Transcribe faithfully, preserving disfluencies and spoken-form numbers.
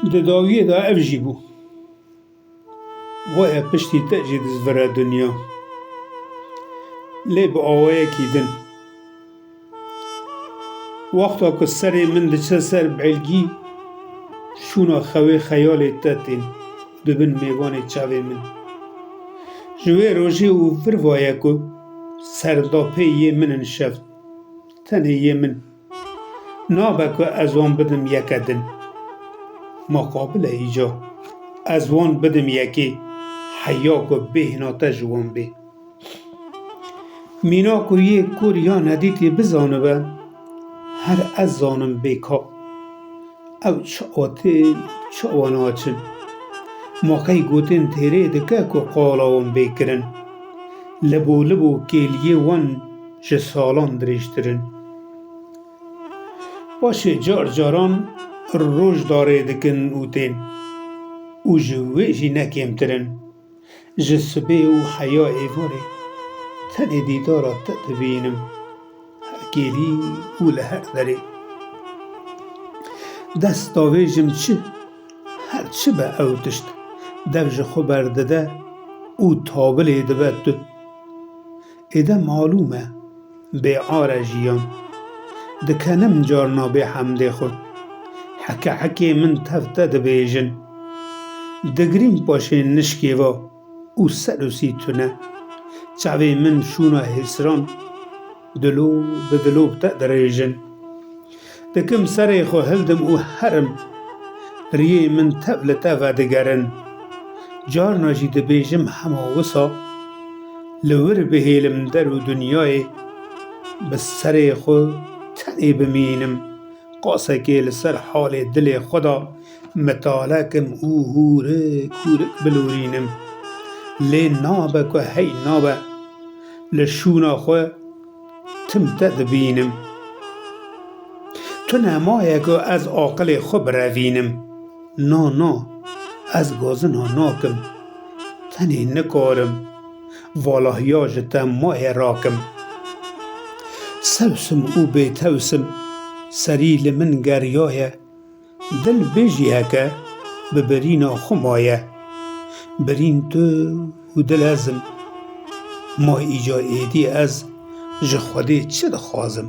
Di dawiyê de ev jî bû. Waya piştî te jî dizvire dinya. Lê bi awayekî din. Wexta ku serê min diçe ser belgî, şûna xewê xeyalê te tên, dibin mêvanê çavê min. Ji wê rojê û vir vaye ku serdapê yê min in şev, tenê yê min. Nabe ku ez wan bidim yeke din. Ma qabil e îca. Ez wan bidim yekê, heya ku bêhna te ji wan bê. Mîna ku yê kor ya nedîtî bizanibe, her ez zanim bê ka. Ew çawa tên, çawa naçin. Ma qey gotin têrê dike ku qala wan bê kirin. Libo libo kêliyê wan ji salan dirêjtir in. Paşê car caran roj darê dikin û tên. Û ji wê jî ne kêmtir in. Ji sibê û heya êvarê tenê dîdara te dibînim. Her kêlî û li her derê. Dest davêjim çi, her çi be ew tişt, dev ji xwe berdide û tabilê dibe tu. Êde malûm e, bêar e jiyan. Dikenim carna bê hemdê xwe. Heke hekê min tev te dibêjin. Digirîm paşên nişkê va û ser û sî tune. Çavê min şûna hêsran, dilo bi dilo bi te dirêjin. Dikim serê xwe hildim û herim. Riyê min tev li te vedigerin. Carna jî dibêjim hema wisa. Li wir bihêlim der û dinyayê. Bi serê xwe tenê bimînim. Qasekê li ser halê dilê xwe de mitale kim û hûrik hûrik bilûrînim. Lê nabe ku hey nabe. Li şûna xwe tim te dibînim. Tu nemaye ku ez aqilê xwe birevînim. Na, na, ez gazina nakim. Tenê nikarim valahiya ji te maye rakim. Sewsim û bêtewsim, serî li min geriyaye. Dil bêjî heke bi birîna xwe maye. Birîn tu û dil ez im. Ma îca êdî ez ji Xwedê çi dixwazim?